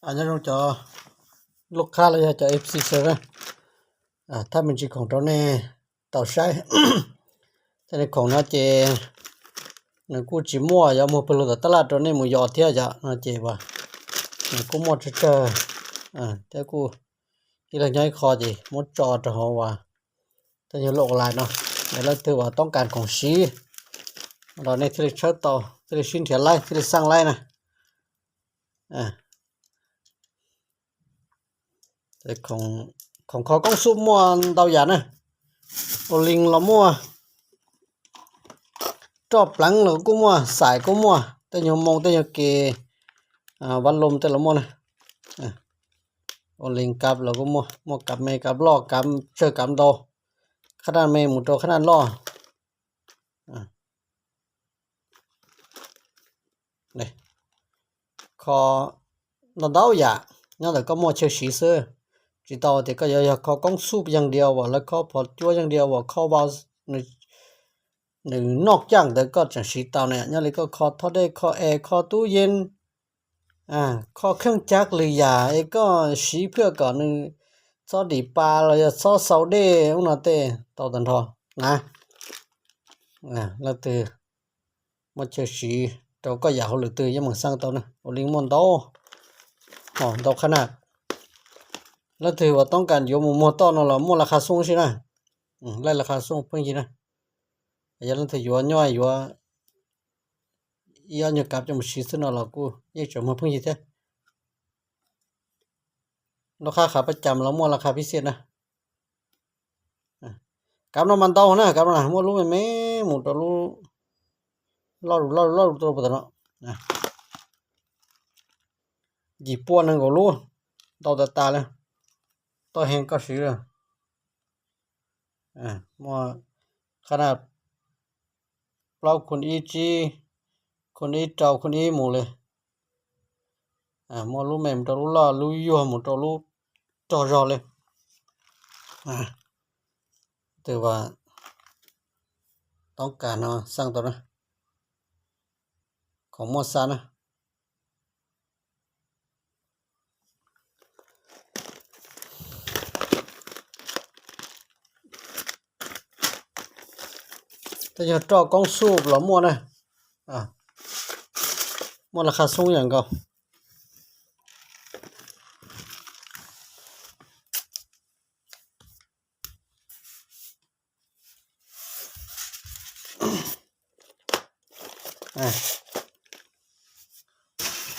Nyob zoo cov lub qab los yog cov F C sawv daws, thab me ntsis khoom rau nej tau saib. Tej khoom no ces nws kuj tsis muaj yuav muag pawg lug tom tab laj rau nej mus yos thiab yom, no ces nws kuj muaj tsawg tsawg thiab kuj ib leeg nyob ib qho ces muab tso rau hauv uas tej nyuag lub online no, es leej twg uas toob kas khoom siv los nej thiaj li tshawb tau, thiaj li sib nrhiav laib, thiaj li xaj laib na. Khoom kho koob xub muaj ntau yam na. Ua li los muaj, roj pleev los kuj muaj, xaim kuj muaj, tej nyuag moo tej nyuag ke, vaj loog tej los muaj na. Ua li kav los kuj muaj, muaj kav me kav loj, kav tsawg kav ntau, qhab naj me mus rau qhab naj loj. Kho ntau ntau yam, nyob ntawm koj muaj chaw siv xwb. Tsis tau tias koj yuav yog kho koob xub yeej diav uas lawv kho phom cuab yeej diav uas kho vau, nws noj caj ntawd koj tseem siv tau na. Nyob li koj kho thoj dej, kho es, kho tub yees, kho kheej cag lwm yam es koj siv pliag kom nws txhob dim pa los yog txhob xau dej ub no tej tau tag nrho na. Leej twg muaj chaw siv rau koj yam hauj lwm twg yeej meem xaj tau na. Ua li muaj ntau, ntau qhab naj. Leej twg uas toob kas yuav mus muag toj no los muaj las khas xoo si na. Laij las khas xoo pheej yig na. Yog leej twg yuav nyob yuav ib ob nyuag kav coj mus siv xwb no los kuj yeej tseem muag pheej yig thiab. Lub qhab qhav paj cam los muaj las khas phij xiaj na. Kav no mas ntau na, kav no muaj lub me me mus rau lub loj loj loj rau puag tom no. Yim pua nees nkaum lub, ntau tas tas li. Toj heev koj siv. Muaj qhab naj plaub khun ib tsib, khun ib rau khun ib mus li. Muaj lub me mus rau lub loj, lub yuag mus rau lub rog zog li. Twb toob kas no xaj tau na, khoom muaj xaj na. Tej yog roj koob xub los muaj na, muaj las khas xoo yam nkaus.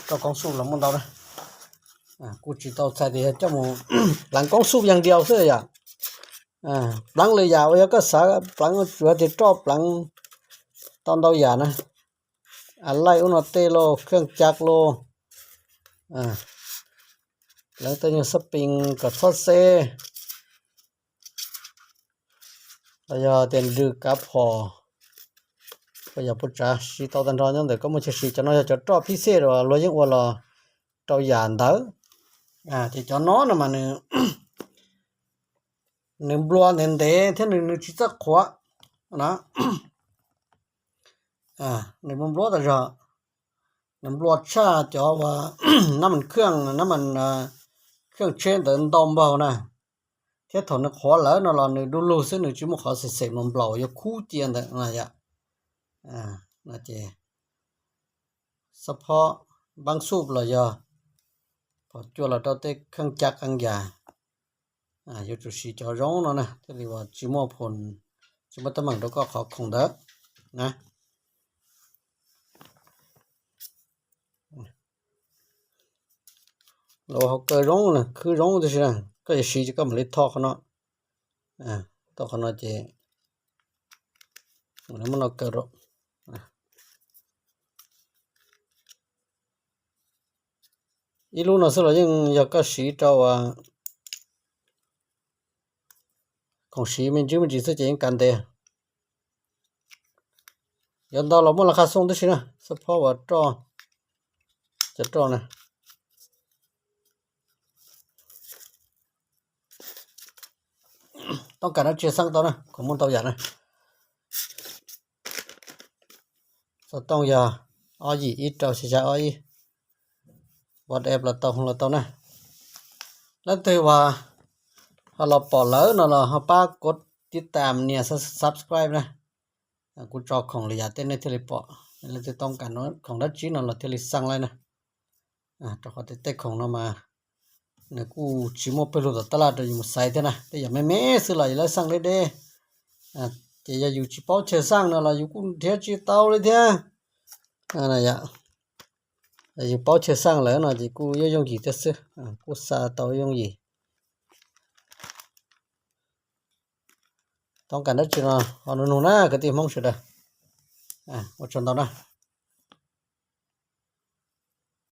Roj koob xub los muaj ntau na. Kuj tsis tau txhais tias coj mus pleev koob xub yeej diav xwb yom. Pleev lwm yam uas yog koj xav pleev, tsuav tias roj pleev tau ntau yam na. Laij ub no tej los kheej cag los, pleev tej nyuag xab pees kom txhob xeb, los yog tias nrws kav phom, puas yog puas tsav siv tau tag nrho nyob ntawm koj muaj chaw siv. Cov no yog cov roj phij xej uas luag yeej ua los rau yam ntawd. Ces cov no no mas nws nplua ntev ntev thiab nws tsis txawj qhuav na. Nws nplua nplua tas zog, nws nplua tshaj cov uas nab mas khaj, nab mas khaj tsheb ntawd ntau npaug na. Thiab thaum nws qhuav lawm no los nws du lug xwb, nws tsis muaj qhov xem xem nplaum nplaum yuav khub cia ntawd no yom. No ces xab phob npaab xuj los yog phom cua los rau tej kheej cab qee yam, yuav tsum siv cov zoo no na thiaj li uas tsis muaj phoom, tsis muaj teeb meem rau koj qhov khoom ntawd na. Los hauv kaw zoo na, khwb zoo tib si na, koj yuav siv ces koj mam li tho qhov no, tho qhov no ces mam li muab no kaw rau. Ib lub no xwb los yeej yog koj siv rau khoom siv me ntsis me ntsis xwb ces yeej kav ntev. Yuav ntau los muaj las khas xoo tib si na, xab phob uas roj, cov roj na. Toob kas no tsis xeeb tau na, kuv muaj ntau yam na. Xov tooj yog ob yim ib rau xya xya ob ib. WhatsApp los tau, los tau na. Leej twg uas ho los pom lawm no los ho pab kov tib tam nias subscribe na. Kuv tso khoom li yam tej nej thiaj li pom. Leej twg tau kam khoom dab tsi no los thiaj li xaj laij na. Rau qhov tias tej khoom no mas nws kuj tsis muaj pawg lug tom tab laj rau yus mus xaiv thiab na, tej yam me me xwb los yus lawv xaj deb deb. Ces yog yus tsis paub chaw xaj no los yus kuj nrhiav tsis tau li thiab. Yus paub chaw xaj lawm no ces kuj yooj yooj yim thiab xwb, kuj xa tau yooj yim. Tau kam dab tsi no ho nug nug na kwv tij Hmoob sawv daws. Ua tsaug ntau na.